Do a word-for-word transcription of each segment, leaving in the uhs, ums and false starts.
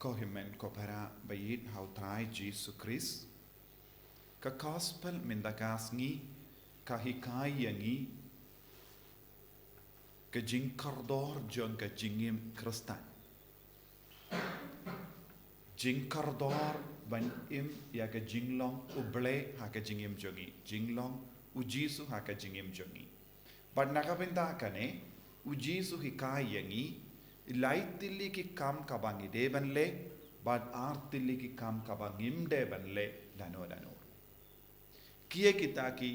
Ko hynmen ko para ba ïeit ha u Trai Jisu Khrist, ka gospel mynta ka sngi ka hikai ïa ngi ka jingkordor jong ka jingim Khristan. Jingkordor ban im ïa ka jinglong U Blei ha ka jingim jong ngi, jinglong U Jisu ha ka jingim jong ngi. Bad na ka bynta kane, U Jisu hikai ïa ngi lai tylli ki kam kaba ngi dei ban leh, bad ar tylli ki kam kaba ngim dei ban leh lano lano. Kiei kita ki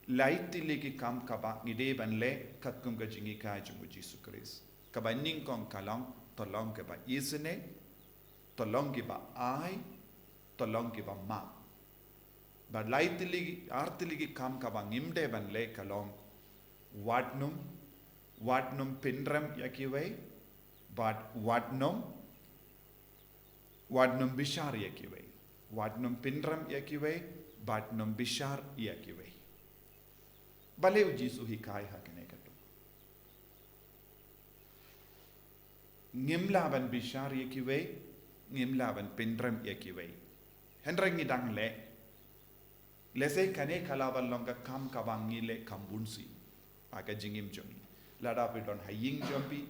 lai tylli ki kam kaba ngi dei ban leh katkum ka jinghikai jong U Jisu Khrist? Kaba nyngkong ka long, to long kiba isynei, to long kiba ai, to long kiba map. Bad lai tylli, ar tylli ki kam kaba ngim dei ban leh ka long, wat nym, wat nym pynrem ïa kiwei, bad wat nym, wat nym bishar ïa kiwei. Wat nym pynrem ïa kiwei, bad nym bishar ïa kiwei. Balei U Jisu hikai ha kane kato? Ngim lah ban bishar ïa kiwei, ngim lah ban pynrem ïa kiwei. Hynrei ngi dang leh. Lehse kane ka lah ban long ka kam kaba ngi leh kam bun sien ha ka jingim jong ngi. Lada phi don ha ïing jong phi,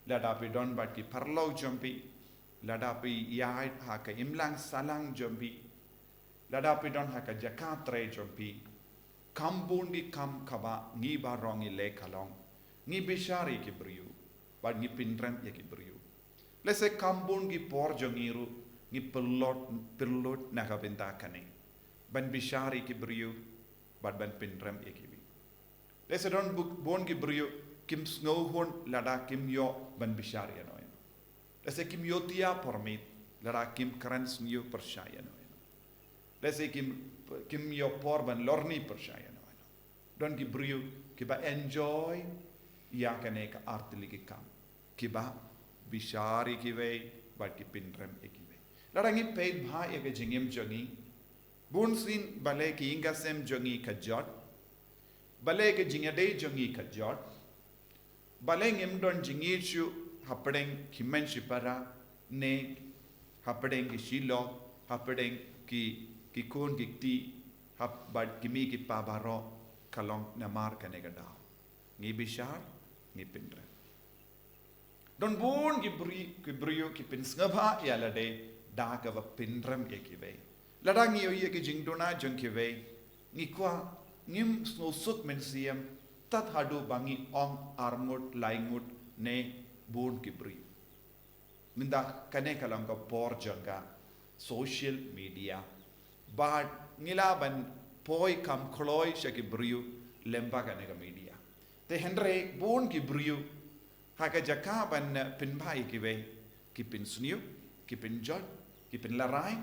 lada phi don bad ki paralok jong phi, lada phi ïaid ha ka imlang sahlang jong phi, lada phi don ha ka jaka trei jong phi, kam bun ki kam kaba ngi baroh ngi leh ka long, ngi bishar ïa ki briew, bad ngi pynrem ïa ki briew. Lehse kam bun ki por jong ngi ruh ngi pynlut, pynlut na ka bynta kane, ban bishar ïa ki briew, bad ban pynrem ïa ki briew. Lehse don bu-, bun ki briew kim sngewhun lada kim ïoh ban bishar ïano ïano. Lehse kim ïohthiah por miet lada kim kren sniew pyrshah ïano ïano. Lehse kim, kim ïoh por ban lorni pyrshah ïano ïano. Don ki briew kiba enjoy ïa kane ka ar tylli ki kam, kiba bishar ïa kiwei, bad ki pynrem ïa kiwei. Lada ngi peit bha ïa ka jingim jong ngi, bun sien balei ka ïing ka sem jong ngi ka jot, balei ka jingïadei jong ngi ka jot, balei ngim don jingïeit shuh hapdeng ki hynmen ki para, ne hapdeng ki shyllok, hapdeng ki, ki khun ki kti, hap-, bad ki mei ki pa baroh, ka long namar kane ka daw. Ngi bishar, ngi pynrem. Don bun ki bri-, ki briew ki pynsngewbha ïa lade da kaba pynrem ïa kiwei. Lada ngi ïohi ïa ki jingduna jong kiwei, ngi kwah, ngim sngewsuk mynsiem tad haduh ba ngi ong arngut laingut ne bun ki briew. Mynta kane ka long ka por jong ka social media. Bad ngi lah ban poi kam kloi sha ki briew lyngba kane ka media. Te hynrei bun ki briew ha ka jaka ban, eh, pynbha ïa kiwei, ki pynsniew, ki pynjot, ki pynlarai,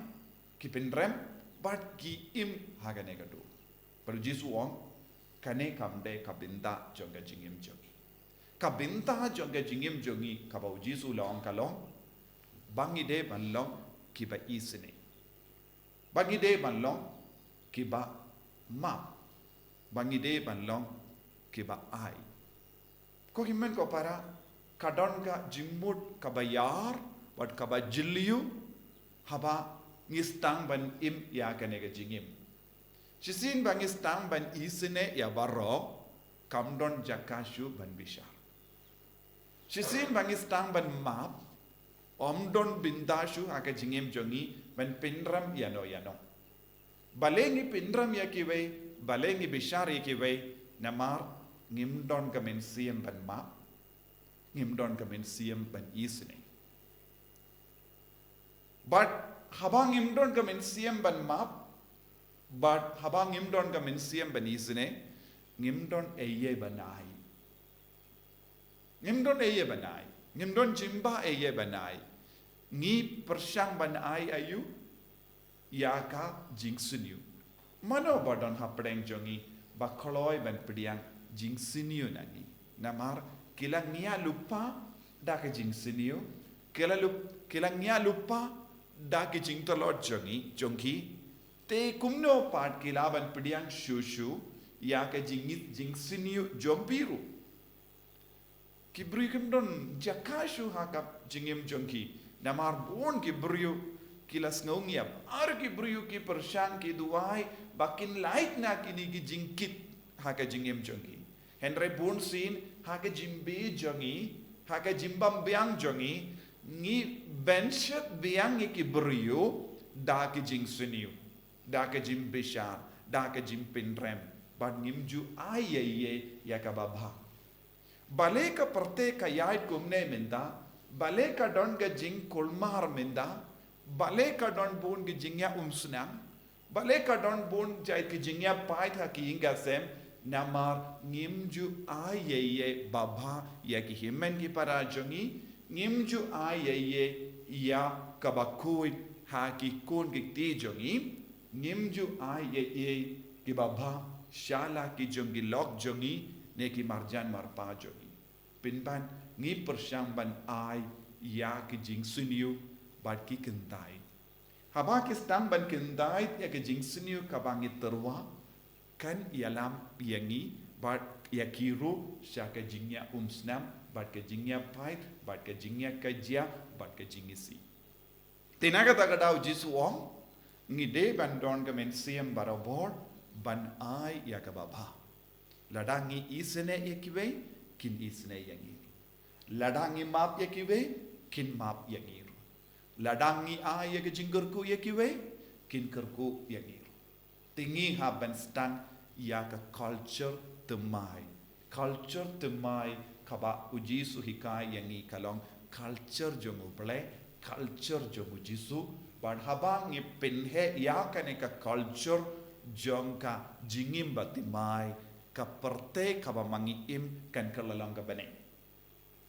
ki pynrem, bad ki im ha kane ka dur. Bad U Jisu u ong, kane kam dei ka bynta jong ka jingim jong ngi. Ka bynta jong ka jingim jong ngi kaba U Jisu u la ong ka long, ba ngi dei ban long kiba isynei. Ba ngi dei ban long kiba map. Ba ngi dei ban long kiba ai. Ko hynmen ko para, ka don ka jingmut kaba ïar bad kaba jylliew haba ngi sdang ban im ïa kane ka jingim. Shisien ba ngi sdang ban isynei ïa baroh, kam don jaka shuh ban bishar. Shisien ba ngi sdang ban map, ym don bynta shuh ha ka jingim jong ngi ban pynrem ïano ïano. Balei ngi pynrem ïa kiwei, balei ngi bishar ïa kiwei, namar ngim don ka mynsiem ban map, ngim don ka mynsiem ban isynei. Bad haba ngim don ka mynsiem ban map, bad haba ngim don ka mynsiem ban isynei, ngim don ei ei ban ai. Ngim don ei ei ban ai. Ngim don jingbha ei ei ban ai. Ngi pyrshang ban ai aïu? Ïa ka jingsniew. Mano ba don hapdeng jong ngi ba kloi ban pdiang jingsniew na ngi? Namar ki la ngiah lypa da ka jingsniew, ki la lyp-, ki la ngiah lypa da ki jingtlot jong ngi, jong ki. Te kumno pat ki lah ban pdiang shuh shuh ïa ka jing-, jingsniew jong phi ruh? Ki briew kim don jaka shuh ha ka jingim jong ki. Namar bun ki briew ki la sngew ngiap, ar ki briew ki pyrshang, ki duwai ba kin lait na kine ki jingkit ha ka jingim jong ki. Hynrei bun sien ha ka jingbe jong ngi, ha ka jingbam biang jong ngi, ngi bynshet biang ïa ki briew da ki jingsniew, da ka jingbishar, da ka jingpynrem, bad ngim ju ai ïa ïa ïa kaba bha. Balei ka pyrthei ka ïaid kumne mynta, balei ka don ka jingkulmar mynta, balei ka don bun ki jingïaumsnam, balei ka don bun jait ki jingïapait ha ki ïing ki sem, namar ngim ju ai ïa ïa ba bha ïa ki hynmen ki para jong ngi, ngim ju ai ïa ïa ïa kaba khuid ha ki khun ki kti jong ngi, ngim ju ai ïa ïa kiba bha sha la ki jong ki lok jong ngi ne ki marjan marpa jong ngi. Pynban ngi pyrshang ban ai ïa ki jingsniew bad ki kyntait. Haba ki sdang ban kyntait ïa ki jingsniew kaba ngi tyrwa, kan ïalam ïa ngi bad ïa ki ruh sha ka jingïaumsnam bad ka jingïapait bad ka jingïakajia bad ka jingisih. Te na kata ka daw Jisu u ong, ngi dei ban don ka mynsiem barabor ban ai ïa kaba bha. Lada ngi isynei ïa kiwei, kin isynei ïa ngi ruh. Lada ngi map ïa kiwei, kin map ïa ngi ruh. Lada ngi ai ïa ka jingkyrkhu ïa kiwei, kin kyrkhu ïa ngi ruh. Te ngi hap ban sdang ïa ka culture thymmai. Culture thymmai kaba u Jisu u hikai ïa ngi ka long culture jong u Blei, culture jong u Jisu. Bad haba ngi pynheh ïa kane ka culture jong ka jingim ba thymmai, ka pyrthei kaba ma ngi im kan kylla long ka bneng.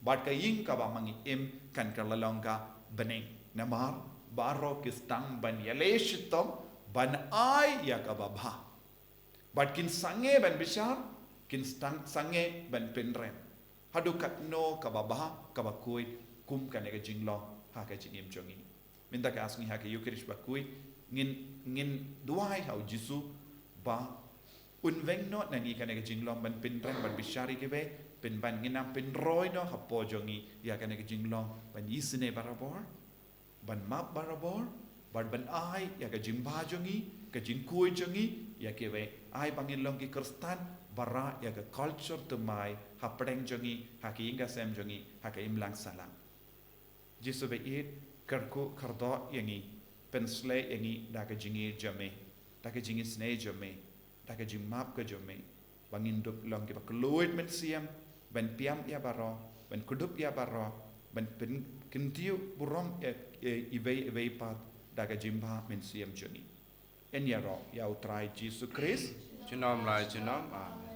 Bad ka ïing kaba ma ngi im kan kylla long ka bneng. Namar baroh ki sdang ban ïaleh shitom ban ai ïa kaba bha. Bad kin sangeh ban bishar, kin sdang sangeh ban pynrem. Haduh katno kaba bha, kaba khuid, kum kane ka jinglong ha ka jingim jong ngi. Mynta ka sngi ha ka Ïukharist ba khuid, ngin, ngin duwai ha u Jisu ba un weng noh na ngi kane ka jinglong ban pynrem ban bishar ïa kiwei, pynban ngin nang pynroi noh hapoh jong ngi ïa kane ka jinglong ban isynei barabor, ban map barabor, bad ban ai ïa ka jingbha jong ngi, ka jingkhuid jong ngi ïa kiwei. Ai ba ngin long ki Khristan ba rah ïa ka culture thymmai hapdeng jong ngi, ha ki ïing ki sem jong ngi, ha ka imlang sahlang. Jisu ba ïeit, kyrkhu kyrdoh ïa ngi, pynshlei ïa ngi da ka jingïeit jong me, da ka jingisynei jong me, da ka jingmap ka jong me, ba ngin dup long kiba kylluid mynsiem ban piam ïa baroh, ban kdup ïa baroh, ban pyn-, kyntiew burom ïa, ïa iwei ïa iwei pat da ka jingbha mynsiem jong ngi. Yn ïaroh ïa u Trai Jisu Khrist. Junom la junom. Amen.